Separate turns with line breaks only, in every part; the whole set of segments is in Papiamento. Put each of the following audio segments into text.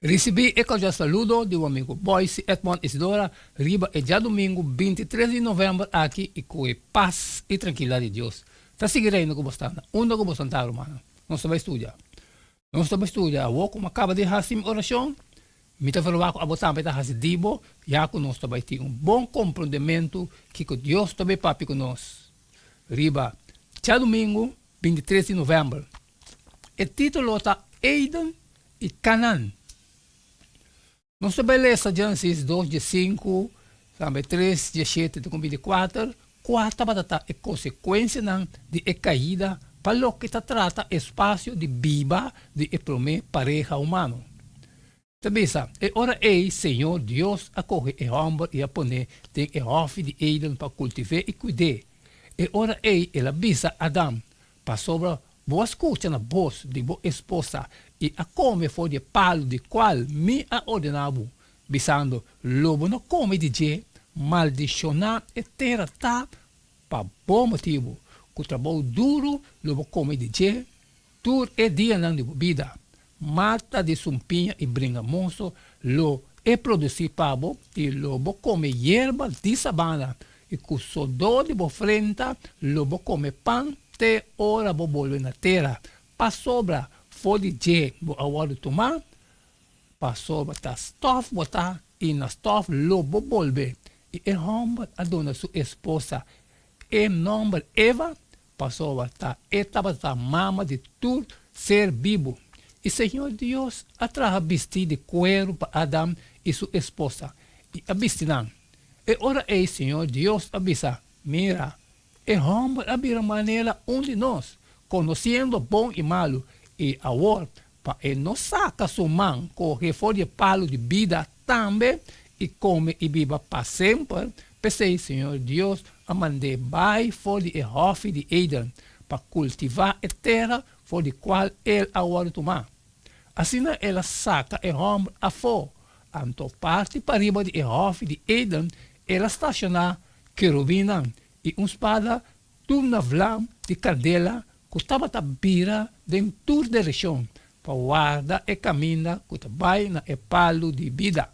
Risibí e kordial saludo di bo amigu Boyce Edmond Isidora riba e djadumingu 23 di novèmber aki i ku e pas i trankilidat di Dios ta sigui reina ku bo sta na unda ku bo santá rumannan. Nos ta bai studia. Nos ta bai studia awor ku mi a kaba di hasi mi orashon mi ta verwagt ku abo tambe ta hasi di bo ya ku nos ta bai tin un bon komprondementu kiko Dios ta bai papia ku nos riba djadumingu 23 di novèmber. E título ta Eden i Canaan. Nos ta bai lesa Genesis 2 dje 5, tambe 3 dje 7 te ku 24, kua tabata ta e konsekuensianan di e kaida pa loke ta trata espasio di biba di e promé pareha humano. Ta bisa, E ora ei Señor Dios a kohe e hòmber i a pon'é den e hòfi di Eden pa kultiv'é i kuid'é. E ora ei el a bisa Adam, Pasobra bo a skucha na bos di bo esposa i a kome for di e palu di kual mi a ordená bo, bisando, Lo bo no kome di dje, maldishoná e tera ta pa bo motibu, ku trabou duru lo bo kome di dje tur e dianan di bo bida. Mata di sumpiña i bringamoso lo e produsí pa bo, i lo bo kome yerba di sabana, i ku sodó di bo frenta lo bo kome pan te ora bo bolbe na tera, pasobra for di dje bo a wòrdu tumá, pasobra ta stòf bo ta, i na stòf lo bo bolbe. I e hòmber a duna su esposa e nòmber Eva, Pasobra ta e tabata mama di tur ser bibu. I Señor Dios a traha bistí di kueru pa Adam i su esposa, i a bisti nan. E ora ei Señor Dios a bisa, Mira, e hòmber a bira manera un di nos, konosiendo bon i malu, i awor, pa e no saka su man kohe for di e palu di bida tambe i kome i biba pa semper, p'esei Señor Dios a mand'é bai for di e hòfi di Eden pa kultivá e tera for di kual el a wòrdu tumá. Asina el a saka e hòmber afó, anto parti pariba di e hòfi di Eden el a stashoná kerubinnan i un spada Tur na vlam di kandela ku tabata bira den tur direkshon pa warda e kaminda ku ta bai na e palu di bida.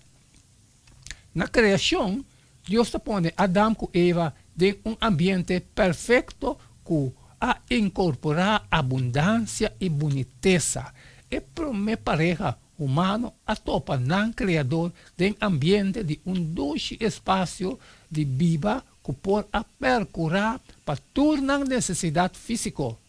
Na kreashon, Dios ta pone Adam ku Eva den un ambiente perfekto ku a inkorporá abundansia i bunitesa. E promé pareha humano a topa nan Kreador den ambiente di un dushi espasio di biba ku por a perkurá pa tur nan nesesidat físiko.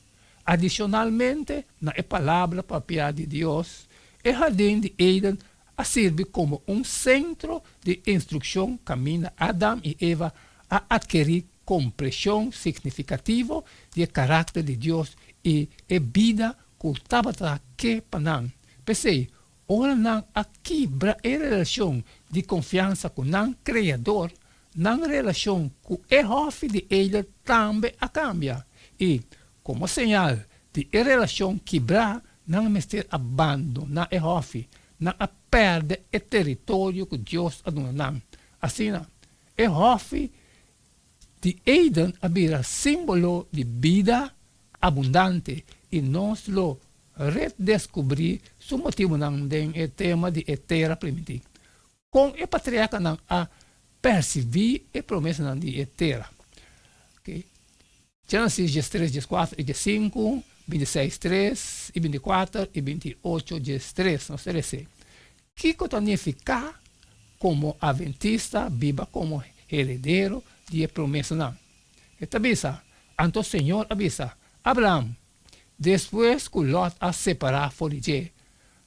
Adishonalmente na e Palabra papiá di Dios, e Hardin di Eden a sirbi komo un sentro di instrukshon kaminda Adam i Eva a atkerí kompreshon signifikativo di e karakter di Dios i e bida ku tabata ke pa nan. P'esei, Ora nan a kibra e relashon di konfiansa ku nan Kreador, nan relashon ku e Hòfi di Eden tambe a kambia. I, komo señal di e relashon kibrá, nan mester a bandoná e hòfi. Nan a pèrdè e teritorio ku Dios a duna nan. Asina, e Hòfi di Eden a bira símbolo di bida abundante i nos lo redescubrí su motibunan den e tema di e Tera Primintí. Kon e patriarkanan a persibí e promesanan di e tera? Génesis 13, 14 i 15, 26, 3 i 24 i 28, 13. Nos ta lesa, Kiko ta nifiká komo adventista biba komo heredero di e promesanan? E ta bisa, Anto Señor a bisa, Abraham, despues ku Lòt a separá for di dje,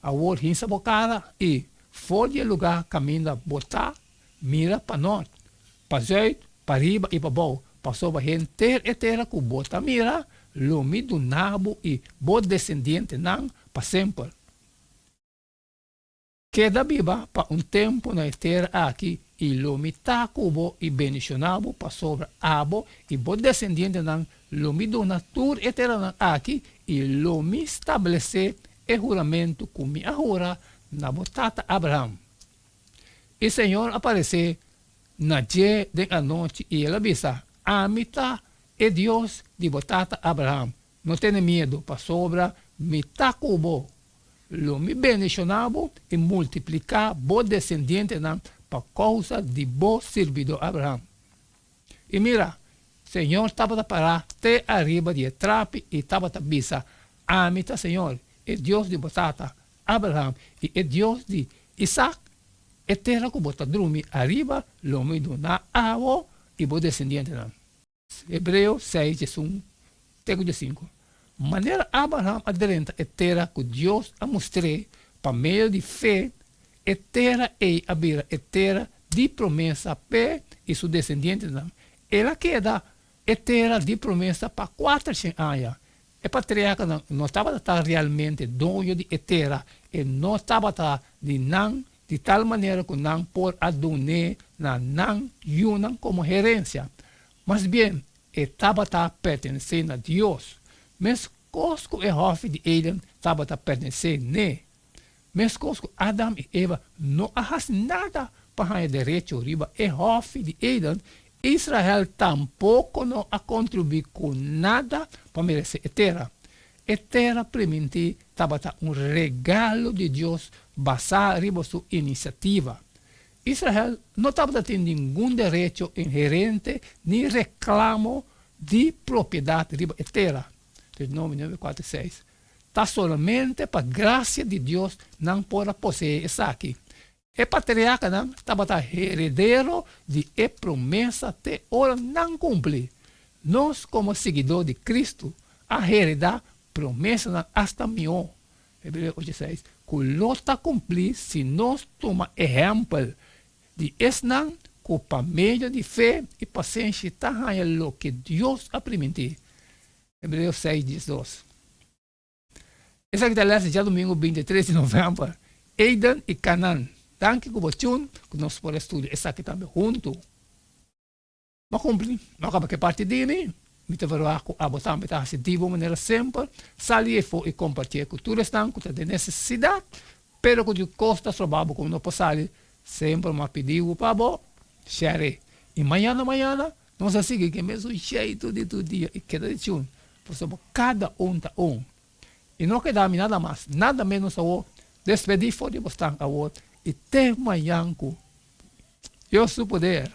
awor hinsa bo kara i, for di e lugá kaminda bo ta, mira pa nòrt, pa zùit, pa riba i pa bou, pasobra henter e tera ku bo ta mira lo mi duna bo i bo desendientenan pa semper. Keda biba pa un tempu na e tera aki, i lo mi ta ku bo i bendishoná bo, pasobra abo i bo desendientenan lo mi duna tur e teranan aki, i lo mi stablesé e huramentu ku mi a hura na bo tata Abraham. I Señor a paresé na dje den anochi, i el a bisa, Ami ta e Dios di bo tata Abraham. No tene miedu, pasobra mi ta ku bo. Lo mi bendishoná bo i multipliká bo desendientenan pa kousa di bo sirbidó Abraham. I mira, Señor tabata pará te ariba di e trapi i tabata bisa, Ami ta Señor, e Dios di bo tata, Abraham, i e Dios di Isak. E tera ku bo ta drumi ariba lo mi duna abo i bo desendientenan. Hebreo seis diesun te ku diesinku. Manera Abraham a drenta e tera ku Dios a mustr'é pa medio di fe, e tera ei a bira e tera di promesa p'e i su desendientenan. El a keda e tera di promesa pa kuatershen aña. E patriarkanan no tabata ta realmente doño di e tera, e no tabata di nan di tal manera ku nan por a dun'é na nan yunan komo herensia. Mas bien, e tabata pertenesé na Dios, meskos ku e hòfi di Eden tabata pertenesé n'e. Meskos ku Adam i Eva no a hasi nada pa haña derecho riba e hòfi di Eden, Israel tampoko no a kontribuí ku nada pa meresé e tera. E tera primintí tabata un regalo di Dios basá riba su inisiativa. Israel no tabata tin ningun derecho inherente ni reklamo di propiedat riba e tera. Deuteronomio nuebe, kuater, seis. Ta solamente pa grasia di Dios nan por a poseé esaki. E patriarkanan tabata heredero di e promesa te ora nan kumpli. Nos komo siguidó di Kristu a heredá promesanan asta mihó, Hebreo ocho seis, ku lo ta kumplí si nos tuma ehèmpel di esnan ku pa medio di fe i pasenshi ta haña loke Dios a primintí. Hebreo seis diesdos. Esaki ta les di djadumingu bintitres di novèmber. Eden i Kanan. Danki ku bo tune ku nos por a studia esaki tambe huntu. Bo a kumpli, bo a kaba ku e parti di mi. Mi ta verwagt ku abo tambe ta hasi di bo manera semper. Sali efo i kompartié ku tur esnan ku ta den nesesidat, pero ku di kos ta stroba bo ku no por sali. Semper mi a pidi bo pa bo share. I mañana mañana Nos a sigui ku e mesun sheitu di tur dia i keda di tune, pasobra kada un ta un. I no keda mi nada mas, nada menos awor, despedí for di bosnan awor i te mañan ku Dios su poder.